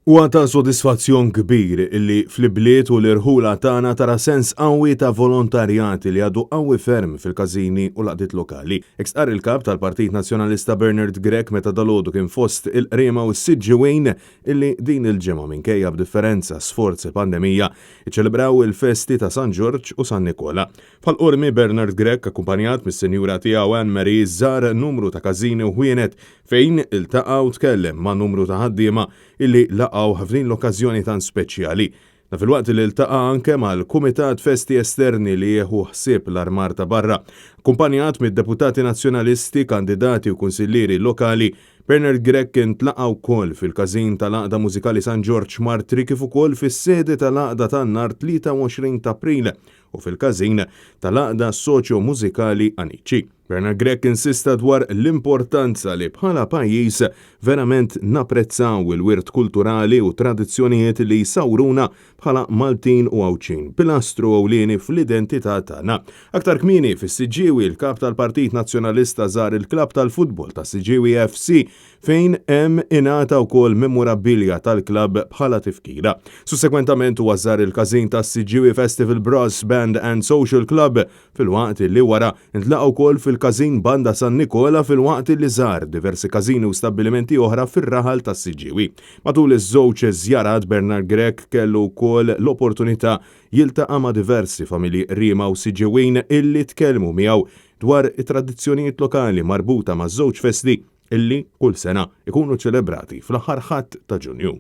Huwa ta' sodisfazzjon kbir illi fl-ibliet u l-irħula tagħna tara sens qawwi ta' volontarjat li għadu qawwi ferm fil-każini u l-għaqdiet lokali. Hekk stqarr il-Kap tal-Partit Nazzjonalista Bernard Grech meta dalgħodu kien fost il-Qriema u s-Siġġiwin illi din il-ġimgħa minkejja b'differenza sforz il-pandemija iċċelebraw il-festi ta' San Ġorġ u San Nikola. Bħal Qormi, Bernard Grech akkumpanjat mis-sinjura tiegħu Anne Marie żar numru ta' każini u ħwienet fejn iltaqa' u tkellem ma' numru ta' ħaddiema illi laqgħuh f'din l-okkażjoni tant speċjali. Dan filwaqt li ltaqa' anke mal-Kumitat Festi Esterni li jieħu ħsieb l-armar ta' barra. Akkumpanjat mid-Deputati Nazzjonalisti, kandidati u kunsillieri lokali, Bernard Grech intlaqa' wkoll fil-Każin tal-Għaqda Mużikali San Ġorġ Martri kif ukoll fis-sede tal-Għaqda tan-nhar 23 t'April u fil-każin tal-Għaqda Soċjo-Mużikali Anici. Bernard Grech insista dwar l-importanza li bħala pajjiż verament napprezzaw il-wirt kulturali u t-tradizzjonijiet li jsawruna bħala Maltin u Għawdxin, pilastru ewlieni fl-identità tagħna. Aktar kmieni, fis-Siġġiewi, il-Kap tal-Partit Nazzjonalista żar il-klabb tal-futbol tas-Siġġiewi FC fejn hemm ingħata wkoll memorabilia tal-klabb bħala tifkira. Sussegwentament huwa żar il-każin tas-Siġġiewi Festival Brass Band and Social Club filwaqt li wara ntlaqa' wkoll fil-Każin Banda San Nikola filwaqt li żar diversi każini u stabbilimenti oħra fir-raħal tas-Siġġiewi. Matul iż-żewġ żjarat Bernard Grech kellu wkoll l-opportunità jiltaqa' ma' diversi familji Qriema u Siġġiewin illi tkellmu miegħu dwar it-tradizzjonijiet lokali marbuta maż-żewġ festi illi kull sena jkunu ċelebrati fl-aħħar Ħadd ta' Ġunju.